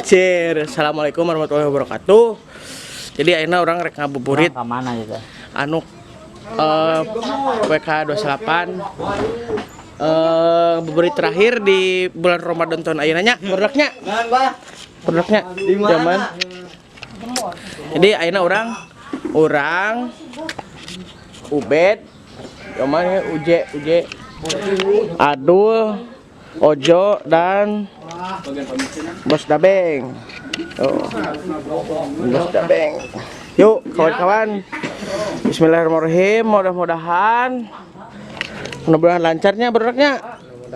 Anjir, assalamualaikum warahmatullahi wabarakatuh. Jadi ayeuna urang rek ngabuburit Ke mana gitu? Anu WK 28 ngabuburit terakhir di bulan Ramadan tahun ayeuna nya, produknya. Produknya zaman. Jadi ayeuna urang Ubed, Yoman, Uje, Uje, Adul, Ojo dan Bos Dabeng. Oh. Bos Dabeng. Yuk kawan-kawan. Bismillahirrahmanirrahim. Mudah-mudahan lancarnya produknya.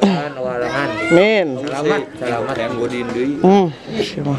Amin. Selamat, selamat yang godin deui. Siapa?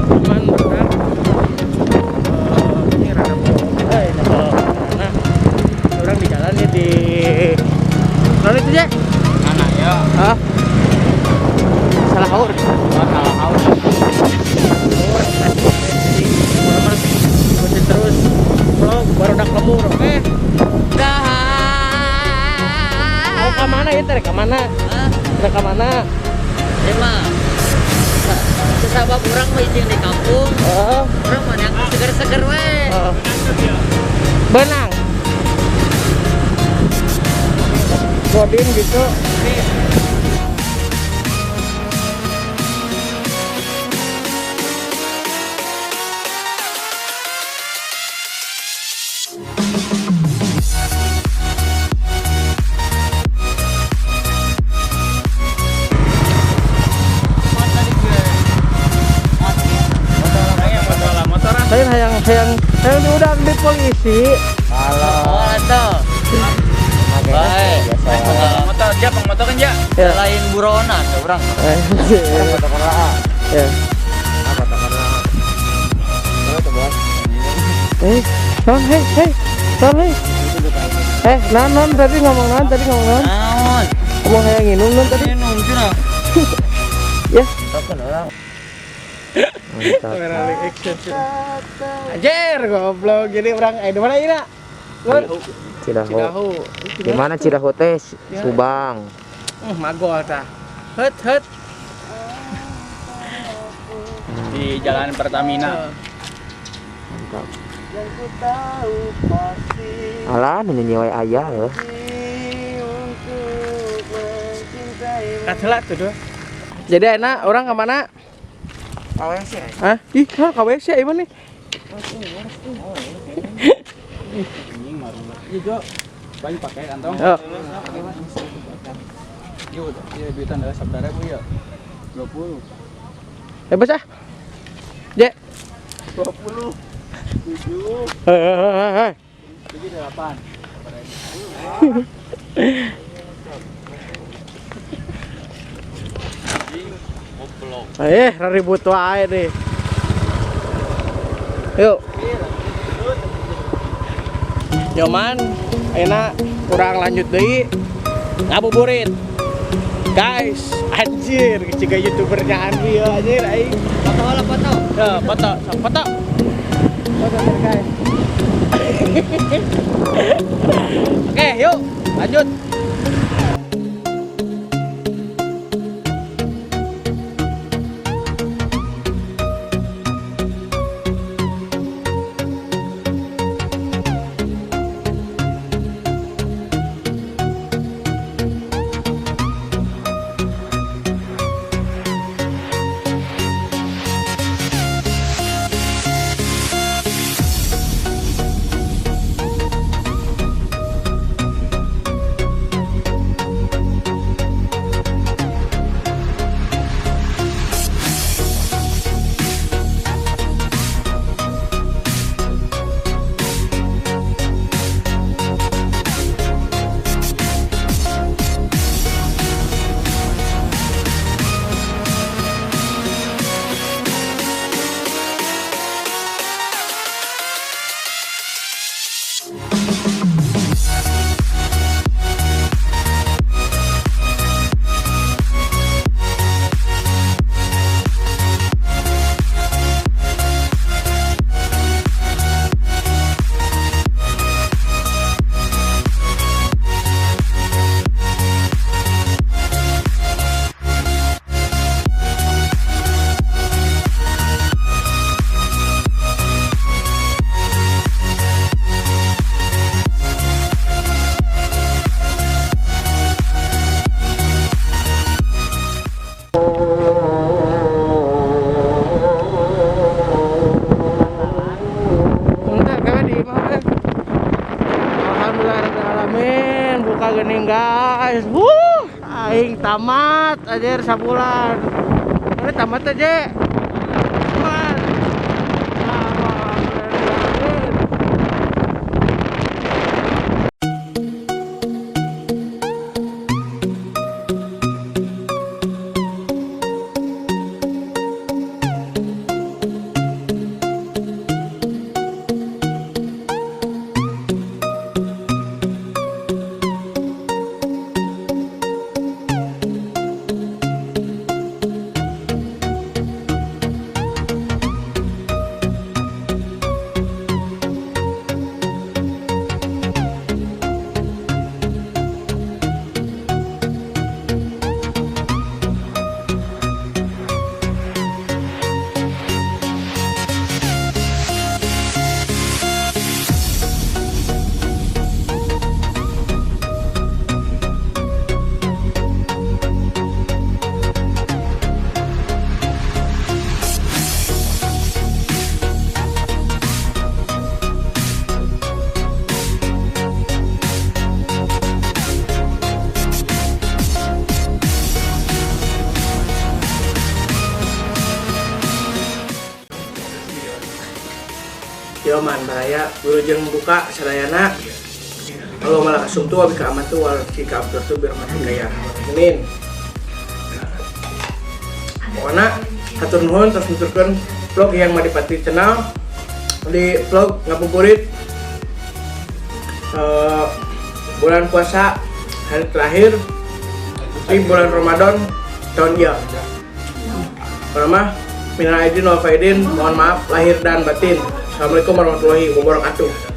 Cuman benar, ini rada nah, orang di jalan ya di mana itu ya? Mana ya? Hah? Salah haur. Oh, salah haur. Jadi, ikutin terus vlog Barudak Lembur, oke? Dah. Mau ke mana ya, Tere? Ke mana? Hah? Ke mana? Emang sesabab urang mah izin di kampung, Oh, urang mah yang seger-seger we. oh. Benang. Godin gitu. Saya hayang hayang hayang diudak di polisi. Oh, atuh. Baik. Motor, ja, pang motor kan ja. Ya. Lain buronan tuh urang. Ya. Eh, non, hei, hei, non, hei. Eh, non, non, tadi ngomong non, tadi ngomong non. Naon? Ngomong hayang nginum non tadi. Minum cenah. Ya. Mantap. Anjir, goblok. Jadi orang di mana ini, Nak? Cidahu. Cidahu. Di mana Cidahu teh? Subang. Magol tah. Het, het. Di Jalan Pertamina. Mantap. Alah, nu nyanyi wae aya heuh. Kacelat tuh, doh. Jadi enak orang ke mana? KWC. Hah? Ih, hah, KWC ieu nih. Iya, banyak pakai kantong. Oh. Iya, iya duitan dah sabdara bu ya. 20. Bebas ah. Je. 20. 7. Hei, hei, hei. 7 8. Eh, ribut wae deh. Yuk. Nyoman, enak, kurang lanjut deui. Ngabuburit. Guys, anjir, jika youtubernya Andi ya anjir aing. Foto lah foto. Ya, foto, sok foto. Foto guys. Oke, yuk, lanjut. Alhamdulillahirrahmanirrahim, buka gening guys. Wuh, aing tamat aja sabulan. Ini tamat aja. Tamat. Alhamdulillahirrahmanirrahim. Yoman baraya wilujeng buka sadayana. Kalau malah kasumtu wa bika amantu wal cika abdurtu birahmatika ya arhamar rahimin. Pokoknya hatur nuhun terus nuturkeun vlog yang Madipati Channel di vlog ngabuburit bulan puasa hari terakhir di bulan Ramadan tahun ieu. Pertama, minal aidin wal faidin, mohon maaf lahir dan batin. Assalamualaikum warahmatullahi wabarakatuh.